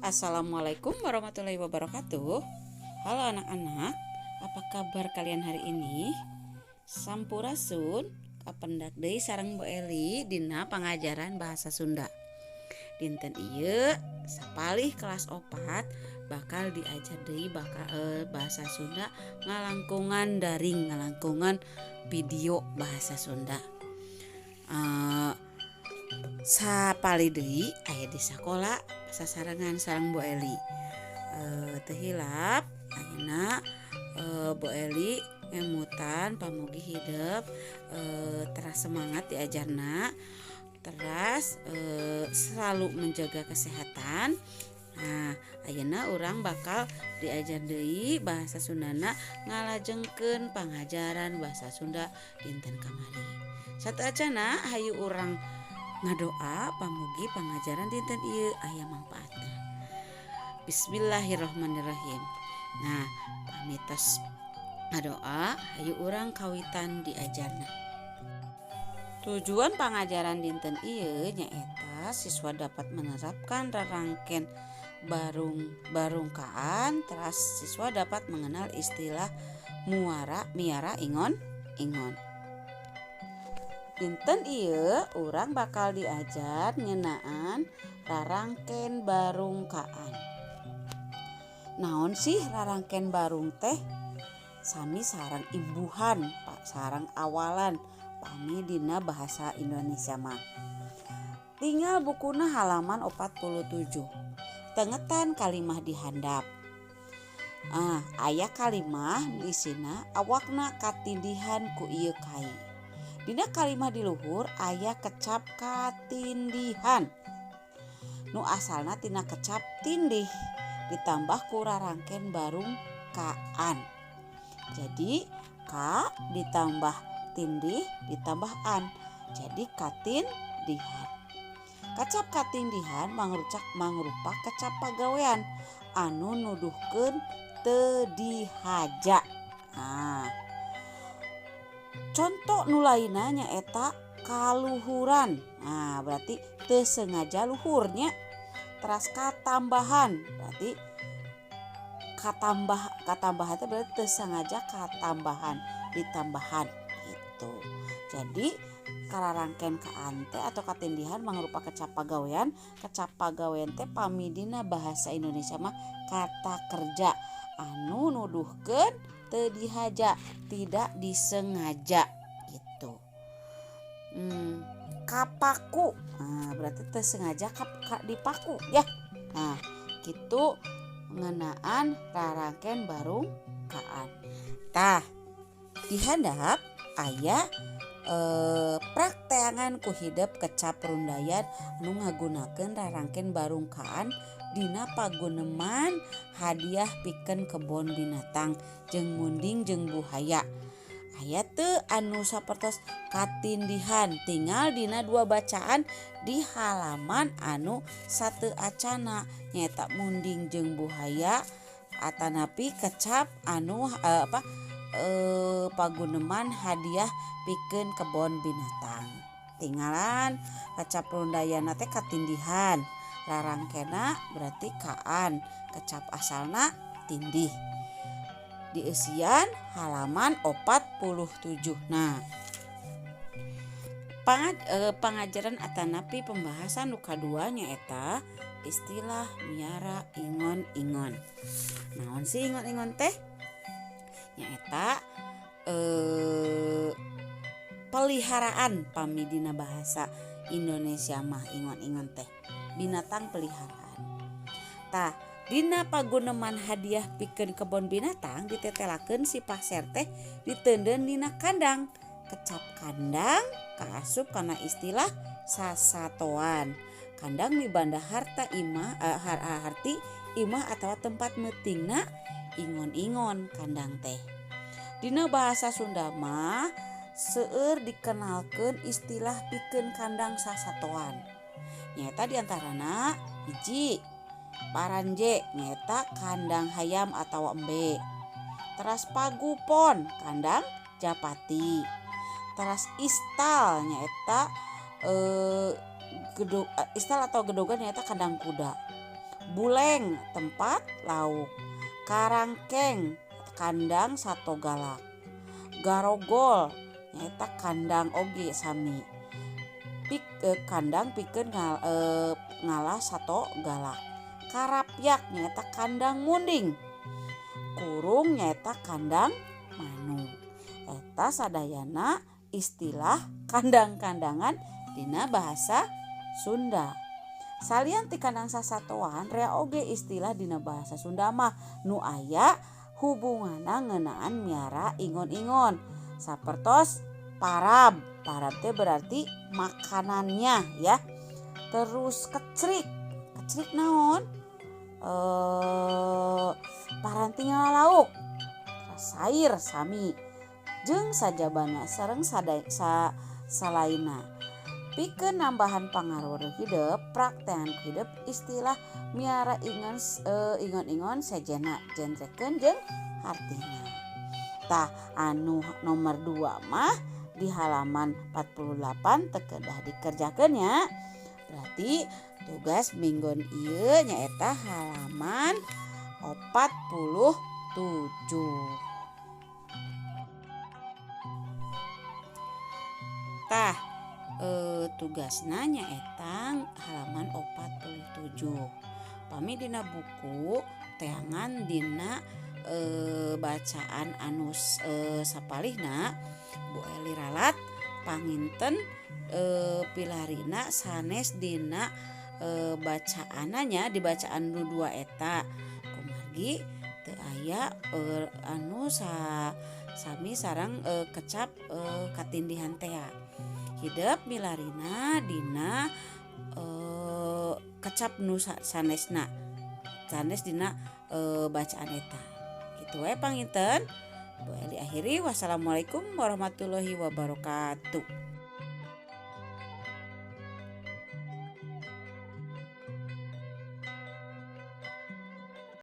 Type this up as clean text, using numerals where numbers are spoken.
Assalamualaikum warahmatullahi wabarakatuh. Halo anak-anak, apa kabar kalian hari ini? Sampurasun, kapendak deui sareng Bu Eli dina pangajaran bahasa Sunda. Dinten ieu sapalih kelas 4 bakal diajar deui bakal bahasa Sunda ngalangkungan daring, ngalangkungan video bahasa Sunda. Sapalih deui aya di sakola sasarengan sareng Bu Eli. Teu hilap ayeuna Bu Eli ngemutan pamugi hidep teras semangat diajarna, teras selalu menjaga kesehatan. Nah, ayeuna urang bakal diajar deui bahasa Sundana ngalajengkeun pangajaran bahasa Sunda dinten kamari. Sateuacanna, hayu urang ngadoa pamugi pangajaran dinten ieu aya mangpaatna. Bismillahirrahmanirrahim. Nah, pami tos ngadoa, hayu urang kawitan diajarna. Tujuan pangajaran dinten ieu nyaeta siswa dapat menerapkan rarangken barung barungkaan, teras siswa dapat mengenal istilah muara miara ingon ingon. Dinten ieu urang bakal diajar ngeunaan rarangken barungkaan. Naon sih rarangken barung teh? Sami sareng imbuhan, sareng awalan pami dina bahasa Indonesia mah. Tingal bukuna halaman 47. Tengetan kalimah di handap. Ah, aya kalimah isina awakna katindihan ku ieu kai. Dina kalimah di luhur aya kecap katindihan. Nu asalna tina kecap tindih ditambah ku rarangken barung kaan. Jadi ka ditambah tindih ditambah an, jadi katindihan. Kecap katindihan mangrucak mangrupa kecap pagawean anu nuduhkeun teu dihaja. Nah, contoh nu lainna nyaeta kaluhuran. Nah, berarti teu sengaja luhurnya. Teras katambahan, berarti katambah, katambahan teh berarti teu sengaja katambahan, ditambahan gitu. Jadi kararangken kaan teh atau katindihan mangrupa kecap pagawean. Kecap pagawean teh pami dina bahasa Indonesia mah kata kerja anu nuduhkeun teu dihaja, tidak disengaja gitu. Kapaku, nah, berarti teu sengaja kap, ka, dipaku ya. Nah, gitu ngeunaan rarangken barung kaan. Tah, dihandap aya prakteangan ku hidep kecap rundayan anu ngagunakeun rarangken barungkaan dina paguneman hadiah pikeun kebon binatang jeung munding jeung buhaya. Aya teu anu sapertos katindihan? Tingal dina dua bacaan di halaman anu sateuacanna, nyaeta munding jeung buhaya atanapi kecap anu apa paguneman hadiah pikeun kebon binatang. Tingalan kecap rundayana teh katindihan, rarangkena berarti kaan, kecap asalna tindih. Dieusian halaman 47. Nah, pangajaran atanapi pembahasan nu kadua nyaeta istilah miara ingon-ingon. Naon sih ingon-ingon teh? Nyaeta peliharaan, pami dina bahasa Indonesia mah ingon-ingon teh binatang peliharaan. Tah, dina paguneman hadiah pikeun kebon binatang ditetelakeun si pasir teh diteundeun dina kandang. Kecap kandang kaasup kana istilah sasatoan. Kandang mibanda harta imah, harti imah atau tempat meutingna ingon-ingon kandang teh. Dina bahasa Sunda mah seueur dikenalkeun istilah pikeun kandang sasatoan. Nyaeta diantarana hiji, paranje, nyaeta kandang hayam atau embe. Teras pagupon, kandang japati. Teras istal, nyaeta gedog, istal atau gedogan, nyaeta kandang kuda. Buleng tempat lauk. Karangkeng kandang sato galak. Garogol nyaeta kandang oge sami. Kandang pikeun ngalah sato galak. Karapyak nyaeta kandang munding. Kurung nyaeta kandang manuk. Eta sadayana istilah kandang-kandangan dina bahasa Sunda. Salian ti kandang sasatoan rea oge istilah dina bahasa Sunda mah nu aya hubunganna ngeunaan miara ingon-ingon. Sapertos parab. Parab teh berarti makanannya ya. Terus kecrik. Kecrik naon? Paranti ngalauk. Sair sami jeung sajabana sareng salaina. Pikeun nambahan pangaruh hidep, praktean hidep istilah miara ingon-ingon sejenna jentrekeun jeung hartina. Tah anu nomor 2 mah di halaman 48 teu kedah dikerjakeun nya. Berarti tugas minggon ieu nyaeta halaman 47. Tah tugasna nyaeta halaman 47. Pami dina buku teangan dina bacaan anu sapalihna Bu Eli ralat panginten pilarina sanes dina bacaananya di bacaan nu 2 eta kumargi teu aya anu sami sareng kecap katindihan tea. Hidep milarina dina kecap nu sanesna sanes dina bacaan eta. Kitu we panginten. Bu Eli akhiri, wassalamualaikum warahmatullahi wabarakatuh.